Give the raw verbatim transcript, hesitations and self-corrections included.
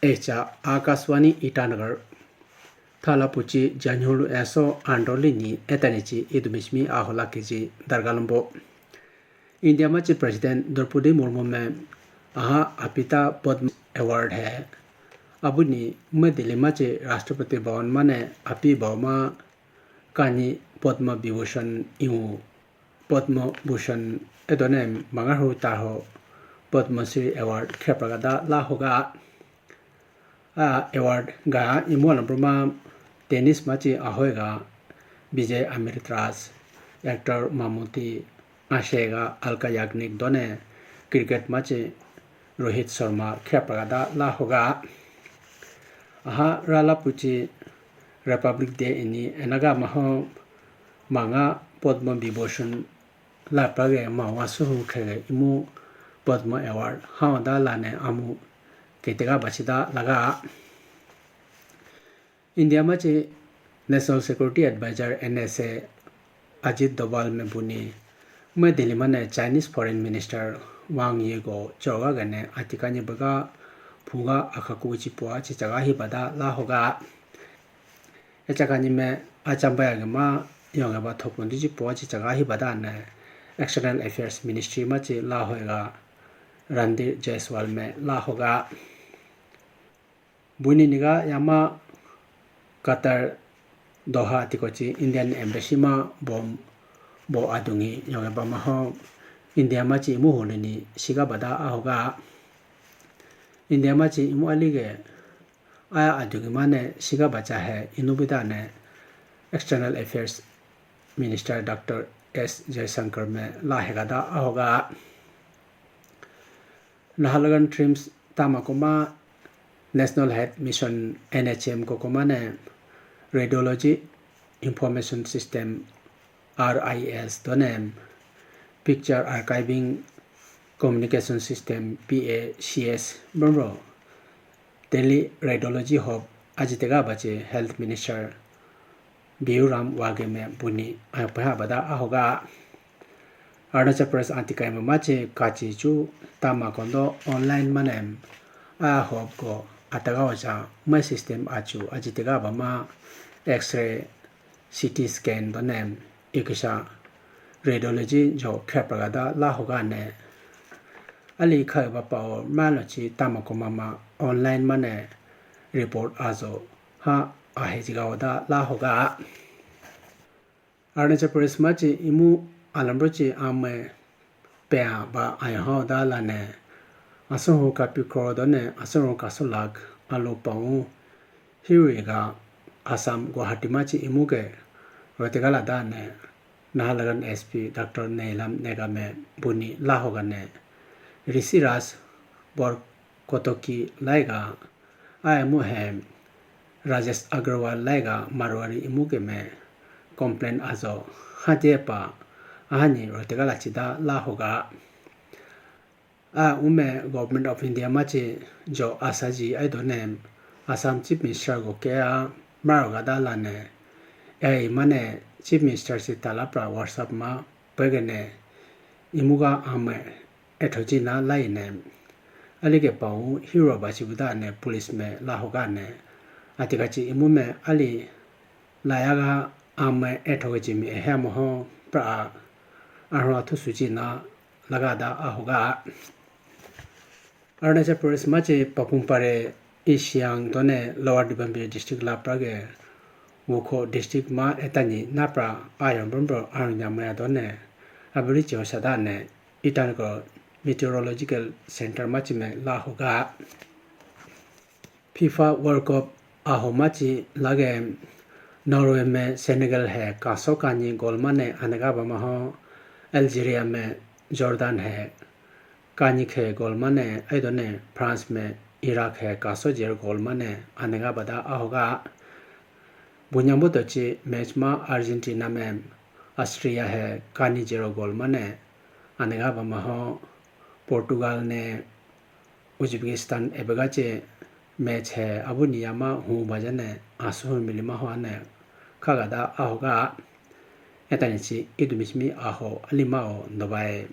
Echa Akashvani Itanagar. Thala puchi Janyhulu eso andoli ni etani chi idumishmi ahola keji dargalambo. India machi President Draupadi Murmu me aha apita Padma Award hai. Abuni me Delhi machi Rashtrapati Bhavan mane api bauma kani Padma Vibhushan iu Padma Bhushan edone mangahu taho Padma Shri Award khepra gada la hoga. A award ga imu alam bruma tennis machi ahoiga Vijay Amritraj, actor Mammootty, ashega Alka Yagnik done cricket machi Rohit Sharma khepra gada la hoga. Aha rala puchi Republic Day ini enaga maho manga Padma Vibhushan lapra ge mawa suhu khege imu Padma Award hawa da lane amu ketega bachida laga. India machi National Security Advisor N S A Ajit Doval me buni me Delhi mane Chinese Foreign Minister Wang Yi go choga gane atikani baga phuga akhaku chi pua chi chaga hi bada la hoga. Echakani me achambaya ge ma yonge ba thopun di chi pua chi chaga hi bada ne External Affairs Ministry machi la hoga Randhir Jaiswal me la hoga. Buni niga yama Qatar Doha tikochi Indian Embassy ma bom bo adungi yonge ba maho India machi imu hulini siga bada ahoga. India machi imu alige aya adungi mane siga bacha hai inu bida ne External Affairs Minister Doctor S Jaishankar me la hegada ahoga. Naharlagun TRIHMS tama koma National Health Mission N H M ko koma ne Radiology Information System R I S done Picture Archiving Communication System P A C S bro Delhi Radiology Hub ajitega bache Health Minister Biuram Wagme buni ayokpeha bada ahoga. Arunachal Pradesh anti crime machi kachi chu tama kondo online manem a hop ko ataga oja my system achu ajitega bama X-ray, C T scan donem ikisha radiology jo khepra gada la hoga ne. Ali kha ba pao malo chi tama ko mama online mane report azo ha ahe jiga oda la hoga. Arunachal Pradesh machi imu alambro chi ame pea ba ayo ha oda la ne. Asoho kapi kro done asoho kasolak alo pao. Hiwi ga Assam Guwahati machi imu ke rotegala da ne Naharlagun S P Doctor Neilam Negame buni la hoga ne Rishi Raj Bor Kotoki laiga a imu he Rajesh Agrawal laiga Marwari imu ke me complain azo hate pa ahani rotegala chida la hoga. A ume Government of India machi jo asaji aido ne Assam Chief Minister go ke a maro gada la ne. Ai mane Chief Minister si talapra WhatsApp ma pegene imuga ame ethoji na lai ne. Ali ke pau hero ba chi buda ne police me la hoga ne. Ati kachi imu me ali layaga ame ethoga jimi ehe amoho pra a arho athu suji na laga da ahoga. Arunachal Pradesh machi Papum Pare, East Siang done Lower Dibaung Valley District lapra ge Wokha District ma etani napra ayon brombro arunya maya done abiri cheo sada ne Itanagar Meteorological Center machi me la hoga. FIFA World Cup aho machi lage Norway me Senegal he kaso kani goal mane anega bama ho, Algeria me Jordan he kani khe goal mane aidone France me Iraq he kaso jer goal mane anega bada ahoga. Bunyambo tochi match ma Argentina me Austria he kani zero goal mane anega bama ho, Portugal ne Uzbekistan ebega che match he abu niyama hu bajane asu hu milima ho ane khaga da ahoga. Etani chi idumismi aho alima o dobai.